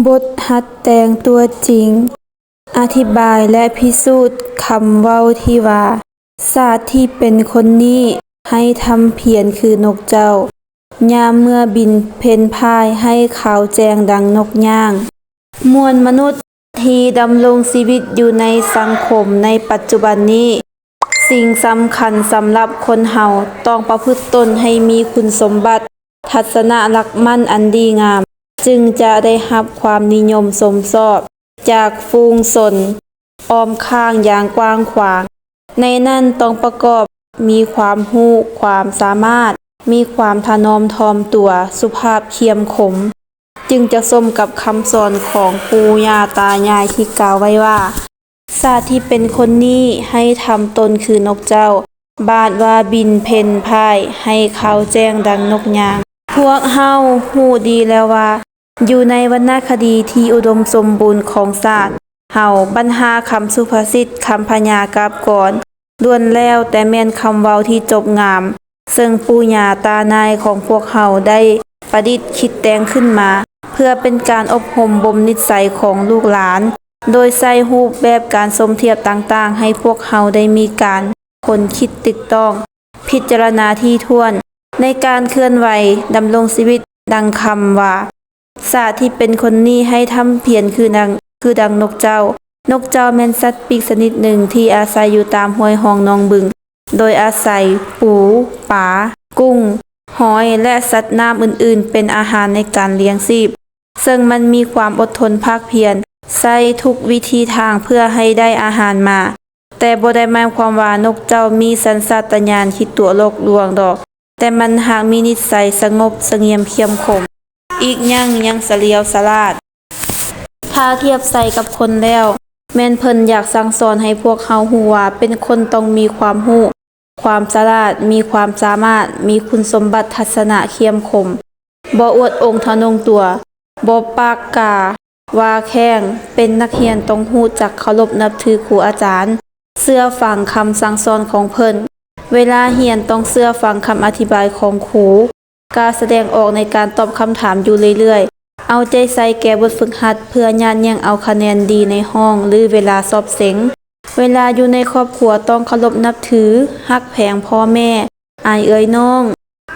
ບົດຫັດແຕ່ງຕົວຈິງ ອະທິບາຍ ແລະ ພິສູດຄຳເວົ້າທີ່ວ່າ ຊາດທີ່ເປັນຄົນນີ້ ໃຫ້ທຳພຽນຄືນົກເຈົ້າ, ຍາມເມື່ອບິນເພນພ່າຍໃຫ້ຄາວແຈ້ງດັ່ງນົກຍ່າງ. ມວນມະນຸດທີ່ດຳລົງຊີວິດຢູ່ໃນສັງຄົມໃນປັດຈຸບັນນີ້, ສິ່ງສຳຄັນສຳລັບຄົນເຮົາຕ້ອງປະພຶດຕົນໃຫ້ມີຄຸນສົມບັດ ທັດສະນະຫຼັກໝັ້ນອັນດີງາມ, ຈຶ່ງຈະໄດ້ຮັບຄວາມນິຍົມຊົມຊອບຈາກຝູງຊົນອ້ອມຂ້າງຢ່າງກວ້າງຂວາງ. ໃນນັ້ນຕ້ອງປະກອບມີຄວາມຮູ້ຄວາມສາມາດ, ມີຄວາມຖະໜອມຖ່ອມຕົວ, ສຸພາບ, ຂຽມຂົມ, ຈຶ່ງຈະສົມກັບຄຳສອນຂອງປູ່ຍ່າຕາຍາຍທີ່ກ່າວໄວ້ວ່າ, ຊາດທີ່ເປັນຄົນນີ້ໃຫ້ທຳຕົນຄືນົກເຈົ້າ, ບາດວ່າບິນເພນພ່າຍໃຫ້ຄາວແຈ້ງດັ່ງນົກຍ່າງ. ພວກເຮົາຮູ້ດີແລ້ວວ່າ ຢູ່ໃນວັນນະຄະດີທີ່ອຸດົມສົມບູນຂອງຊາດເຮົາ, ບັນຫາຄຳສຸພາສິດ, ຄຳພະຍາກາບກອນ ລ້ວນແລ້ວແຕ່ແມ່ນຄຳເວົ້າທີ່ຈົບງາມ, ເຊິ່ງປູ່ຍ່າຕານາຍຂອງພວກເຮົາໄດ້ປະດິດຄິດແຕ່ງຂຶ້ນມາ ເພື່ອເປັນການອົບຮົມບົ່ມນິດໄສຂອງລູກຫຼານ, ໂດຍໃຊ້ຮູບແບບການສົມທຽບຕ່າງໆ ໃຫ້ພວກເຮົາໄດ້ມີການຄົ້ນຄິດຕຶກຕ້ອງ, ພິຈາລະນາຖີ່ຖ້ວນ ໃນການເຄື່ອນໄຫວດຳລົງຊີວິດ. ດັ່ງຄຳວ່າ ຊາດທີ່ເປັນຄົນນີ້ໃຫ້ທຳພຽນຄືດັ່ງ, ຄືດັ່ງນົກເຈົ້າ. ນົກເຈົ້າແມ່ນສັດປີກຊະນິດໜຶ່ງທີ່ອາໄສຢູ່ຕາມຫ້ວຍຮ່ອງໜອງບຶງ, ໂດຍອາໄສປູ, ປາ, ກຸ້ງ, ຫອຍ ແລະ ສັດນ້ຳອື່ນໆ ເປັນອາຫານໃນການລ້ຽງຊີບ, ເຊິ່ງມັນມີຄວາມອົດທົນພາກພຽນ, ໃຊ້ທຸກວິທີທາງເພື່ອໃຫ້ໄດ້ອາຫານມາ. ແຕ່ບໍ່ໄດ້ໝາຍຄວາມວ່ານົກເຈົ້າມີສັນຊາດຕະຍານຂີ້ຕົວະຫຼອກລວງດອກ, ແຕ່ມັນຫາກມີນິດໄສສະຫງົບສະຫງຽມ ຂຽມຂົມ, ອີກຢ່າງຍັງສະຫຼຽວສະຫຼາດ. ຖ້າທຽບໃສ່ກັບຄົນແລ້ວ, ແມ່ນເພິ່ນຢາກສັ່ງສອນໃຫ້ພວກເຮົາຮູ້ວ່າ ເປັນຄົນຕ້ອງມີຄວາມຮູ້, ຄວາມສະຫຼາດ, ມີຄວາມສາມາດ, ມີຄຸນສົມບັດທັດສະນະຂຽມຂົມ, ບໍ່ອວດອົງທະນົງຕົວ, ບໍ່ປາກກາວ່າແຂ້ງ, ເປັນນັກຮຽນຕ້ອງຮູ້ຈັກເຄົາລົບນັບຖືຄູອາຈານ, ເຊື່ອຟັງຄຳສັ່ງສອນຂອງເພິ່ນ. ເວລາຮຽນຕ້ອງເຊື່ອຟັງຄຳອະທິບາຍຂອງຄູ, ກ້າສະແດງອອກໃນການຕອບຄຳຖາມຢູ່ເລື້ອຍໆ, ເອົາໃຈໃສ່ແກ່ບົດຝຶກຫັດເພື່ອຍາດແຍ່ງເອົາຄະແນນດີໃນຫ້ອງ ຫຼື ເວລາສອບເສັງ. ເວລາຢູ່ໃນຄອບຄົວຕ້ອງເຄົາລົບນັບຖື, ຮັກແພງພໍ່ແມ່, ອາຍເອື້ອຍນ້ອງ,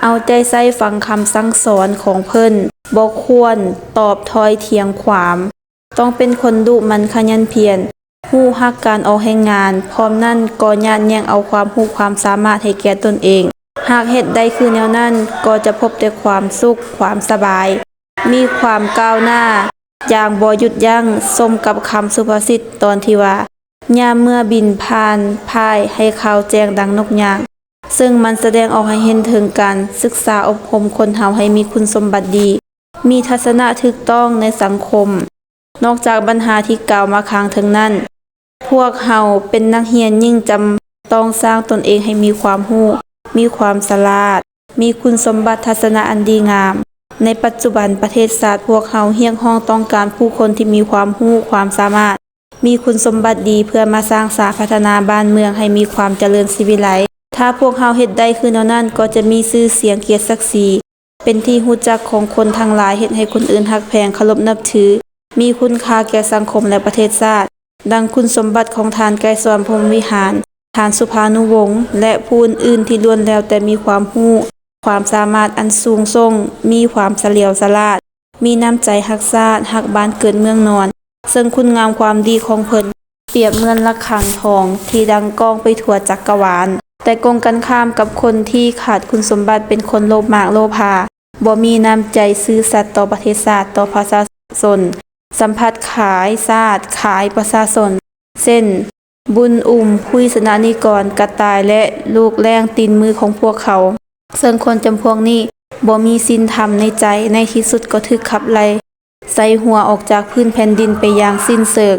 ເອົາໃຈໃສ່ຟັງຄຳສັ່ງສອນຂອງເພິ່ນ, ບໍ່ຄວນຕອບຖ້ອຍຖຽງຄວາມ. ຕ້ອງເປັນຄົນດຸໝັ່ນຂະຫຍັນພຽນ, ຮູ້ຮັກການອອກແຮງງານ, ພ້ອມນັ້ນກໍຍາດແຍ່ງເອົາຄວາມຮູ້ຄວາມສາມາດໃຫ້ແກ່ຕົນເອງ. ຫາກເຮັດໄດ້ຄືແນວນັ້ນ, ກໍຈະພົບແຕ່ຄວາມສຸກ, ຄວາມສະບາຍ, ມີຄວາມກ້າວໜ້າຢ່າງບໍ່ຢຸດຢັ້ງ, ສົມກັບຄຳສຸພາສິດຕອນທີ່ວ່າ, ຍາມເມື່ອບິນຜ່ານພ່າຍໃຫ້ຄາວແຈ້ງດັ່ງນົກຍ່າງ, ເຊິ່ງມັນສະແດງອອກໃຫ້ເຫັນເຖິງການສຶກສາອົບຮົມຄົນເຮົາໃຫ້ມີຄຸນສົມບັດດີ, ມີທັດສະນະຖືກຕ້ອງໃນສັງຄົມ. ນອກຈາກບັນຫາທີ່ກ່າວມາຂ້າງເທິງນັ້ນ, ພວກເຮົາເປັນນັກຮຽນຍິ່ງຈຳຕ້ອງສ້າງຕົນເອງໃຫ້ມີຄວາມຮູ້, ມີຄວາມສະຫຼາດ, ມີຄຸນສົມບັດທັດສະນະອັນດີງາມ. ໃນປັດຈຸບັນ, ປະເທດຊາດພວກເຮົາຮຽກຮ້ອງຕ້ອງການຜູ້ຄົນທີ່ມີຄວາມຮູ້, ຄວາມສາມາດ, ມີຄຸນສົມບັດດີ ເພື່ອມາສ້າງສາພັດທະນາບ້ານເມືອງໃຫ້ມີຄວາມຈະເລີນສີວິໄລ. ຖ້າພວກເຮົາເຮັດໄດ້ຄືແນວນັ້ນ, ກໍຈະມີຊື່ສຽງ, ກຽດສັກສີ, ເປັນທີ່ຮູ້ຈັກຂອງຄົນທັງຫຼາຍ, ເຮັດໃຫ້ຄົນອື່ນຮັກແພງ, ເຄົາລົບນັບຖື, ມີຄຸນຄ່າແກ່ສັງຄົມ ແລະ ປະເທດຊາດ, ດັ່ງຄຸນສົມບັດຂອງທ່ານ ໄກສອນ ພົມວິຫານ, ທ່ານ ສຸພານຸວົງ ແລະ ຜູ້ອື່ນໆ ທີ່ລ້ວນແລ້ວແຕ່ມີຄວາມຮູ້, ຄວາມສາມາດອັນສູງສົ່ງ, ມີຄວາມສະຫຼຽວສະຫຼາດ, ມີນ້ຳໃຈຮັກຊາດ, ຮັກບ້ານເກີດເມືອງນອນ, ເຊິ່ງຄຸນງາມຄວາມດີຂອງເພິ່ນ ປຽບເໝືອນລະຄັງທອງທີ່ດັງກ້ອງໄປທົ່ວຈັກກະວານ. ແຕ່ກົງກັນຂ້າມກັບຄົນທີ່ຂາດຄຸນສົມບັດເປັນຄົນໂລບມາກໂລພາ, ບໍ່ມີນ້ຳໃຈຊື່ສັດຕໍ່ປະເທດຊາດ, ຕໍ່ປະຊາຊົນ, ສຳພັດຂາຍຊາດ, ຂາຍປະຊາຊົນ, ເຊັ່ນ ບຸນອຸ່ມ, ພຸ້ຍຊະນະນິກອນ, ກະຕ່າຍ ແລະ ລູກແລ້ງຕີນມືຂອງພວກເຂົາ. ເຊິ່ງຄົນຈຳພວກນີ້ບໍ່ມີສິນທຳໃນໃຈ, ໃນທີ່ສຸດກໍຖືກຂັບໄລ່ ໃສ່ຫົວອອກຈາກພື້ນແຜ່ນດິນໄປຢ່າງສິ້ນເຊີງ,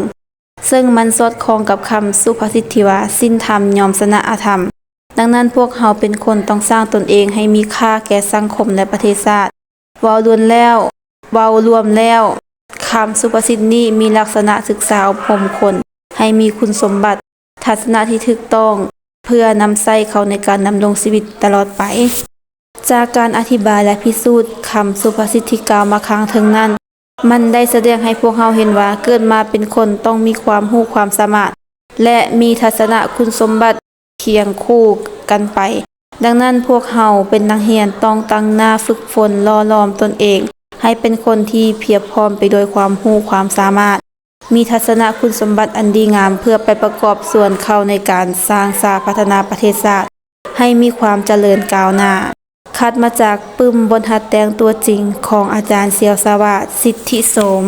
ເຊິ່ງມັນສອດຄ່ອງກັບຄຳສຸພາສິດທີ່ວ່າ, ສິນທຳຍ່ອມຊະນະອະທຳ. ດັ່ງນັ້ນ, ພວກເຮົາເປັນຄົນຕ້ອງສ້າງຕົນເອງໃຫ້ມີຄ່າແກ່ສັງຄົມ ແລະ ປະເທດຊາດ. ເວົ້າລວມແລ້ວ, ເວົ້າລວມແລ້ວ, ຄຳສຸພາສິດນີ້ມີລັກສະນະສຶກສາອົບຮົມຄົນໃຫ້ມີຄຸນສົມບັດ, ທັດສະນະທີ່ຖືກຕ້ອງ ເພື່ອນຳໃຊ້ເຂົ້າໃນການດຳລົງຊີວິດຕະຫຼອດໄປ. ຈາກການອະທິບາຍ ແລະ ພິສູດຄຳສຸພາສິດທີ່ກ່າວມາຂ້າງເທິງນັ້ນ, ມັນໄດ້ສະແດງໃຫ້ພວກເຮົາເຫັນວ່າເກີດມາເປັນຄົນຕ້ອງມີຄວາມຮູ້ຄວາມສາມາດ ແລະ ມີທັດສະນະຄຸນສົມບັດຄຽງຄູ່ກັນໄປ. ດັ່ງນັ້ນ, ພວກເຮົາເປັນນັກຮຽນຕ້ອງຕັ້ງໜ້າຝຶກຝົນຫຼໍ່ຫຼອມຕົນເອງໃຫ້ເປັນຄົນທີ່ພຽບພ້ອມໄປດ້ວຍຄວາມຮູ້ຄວາມສາມາດ, ມີທັດສະນະຄຸນສົມບັດອັນດີງາມ ເພື່ອໄປປະກອບສ່ວນເຂົ້າໃນການສ້າງຊາດພັດທະນາປະເທດຊາດໃຫ້ມີຄວາມຈະເລີນກ້າວໜ້າ. ຄັດມາຈາກປຶ້ມບົດຫັດແຕ່ງຕົວຈິງຂອງອາຈານ ສຽວສະຫວາດ ສິດທິໂສມ.